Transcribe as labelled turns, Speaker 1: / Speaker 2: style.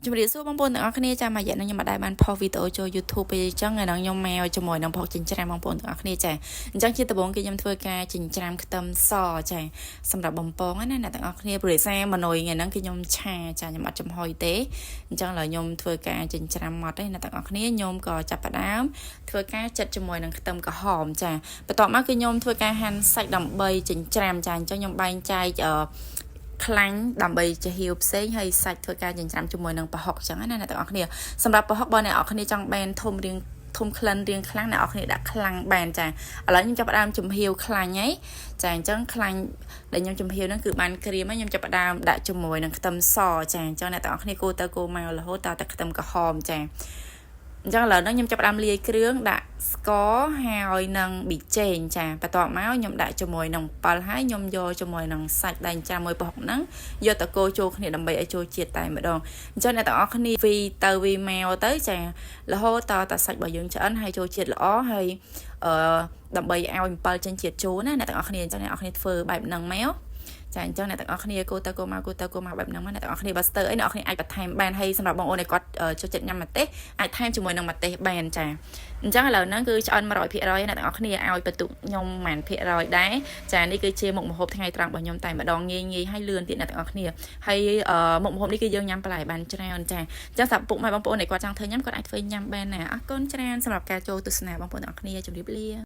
Speaker 1: ជំរាបសួរបងប្អូនទាំងអស់គ្នាចាមួយរយៈនេះខ្ញុំមិនដែលបានផុសវីដេអូចូល YouTube ពេលអញ្ចឹងថ្ងៃនេះខ្ញុំមកជាមួយនឹងផុសចិញ្ច្រាំបងប្អូនទាំងអស់គ្នាចាអញ្ចឹងជាដំបូងគឺខ្ញុំធ្វើការចិញ្ច្រាំខ្ទឹមសចាសម្រាប់បំពងណាអ្នកទាំងអស់គ្នាព្រោះសារមនុយថ្ងៃហ្នឹងគឺខ្ញុំឆាចាខ្ញុំអត់ចំហុយទេអញ្ចឹងឡើយខ្ញុំធ្វើការចិញ្ច្រាំម៉ត់ទេអ្នកទាំងអស់គ្នាខ្ញុំក៏ចាប់ផ្ដើមធ្វើការចិតជាមួយនឹងខ្ទឹមក្រហមចាបន្ទាប់មកគឺខ្ញុំធ្វើការហាន់សាច់ដើម្បីចិញ្ច្រាំចាអញ្ចឹងខ្ញុំបែងចែកអឺ ខ្លាញ់ដើម្បីជាហៀវផ្សេងហើយសាច់ធ្វើការចិញ្ច្រាំជាមួយនឹងប្រហុកចឹងណាអ្នកទាំងអស់គ្នាសម្រាប់ប្រហុកបើអ្នកនរគ្នាចង់បានធំរៀងធំក្លិនរៀងខ្លាំងអ្នកនរគ្នាដាក់ខ្លាំងបានចាឥឡូវខ្ញុំចាប់ផ្ដើមចំហៀវខ្លាញ់ហើយចាអញ្ចឹងខ្លាញ់ដែលខ្ញុំចំហៀវហ្នឹងគឺបានក្រៀមហើយខ្ញុំចាប់ផ្ដើមដាក់ជាមួយនឹងខ្ទឹមសចាអញ្ចឹងអ្នកទាំងអស់គ្នាគូទៅគូមករហូតតតែខ្ទឹមក្រហមចាអញ្ចឹងឥឡូវហ្នឹងខ្ញុំចាប់ផ្ដើមលាយគ្រឿងដាក់ស្ករហើយនឹងប៊ីចេងចាបន្ទាប់មកខ្ញុំដាក់ជាមួយនឹងអំពិលហើយខ្ញុំយកជាមួយនឹងសាច់ដែលចាំមួយប្រហុកហ្នឹងយកទៅកូរចូលគ្នាដើម្បីឲ្យចូលជាតិតែម្ដងអញ្ចឹងអ្នកទាំងអស់គ្នាវីទៅវីមកទៅចារហូតតតែសាច់របស់យើងឆ្អិនហើយចូលជាតិល្អហើយអឺដើម្បីឲ្យអំពិលចេញជាតិជូរណាអ្នកទាំងអស់គ្នាអញ្ចឹងអ្នកទាំងអស់គ្នាធ្វើបែបហ្នឹងមកចាអញ្ចឹងអ្នកទាំងអស់គ្នាគូទៅគូមកគូទៅគូមកបែបហ្នឹងមកអ្នកទាំងអស់គ្នាបើស្ទើអីអ្នកទាំងអស់គ្នាអាចបន្ថែមបានហើយសម្រាប់បងប្អូនដែលគាត់ចូលចិត្តញ៉ាំម្ទេសអាចថែមជាមួយនឹងម្ទេសបានចាអញ្ចឹងឥឡូវហ្នឹងគឺឆ្អិន100%អ្នកទាំងអស់គ្នាឲ្យបន្ទុកខ្ញុំប៉ុន្មានភាគរយដែរចានេះគឺជាមុខម្ហូបថ្ងៃត្រង់របស់ខ្ញុំតែម្ដងងាយងាយហើយលឿនទៀតអ្នកទាំងអស់គ្នាហើយមុខម្ហូបនេះគឺយើងញ៉ាំបន្លែបានច្រើនចាអញ្ចឹងសម្រាប់ពុកម៉ែបងប្អូនដែលគាត់ចង់ធ្វើញ៉ាំគាត់អាចធ្វើញ៉ាំបានណាអរគុណច្រើនសម្រាប់ការចូលទស្សនាបងប្អូនទាំងអស់គ្នាជម្រាបលា។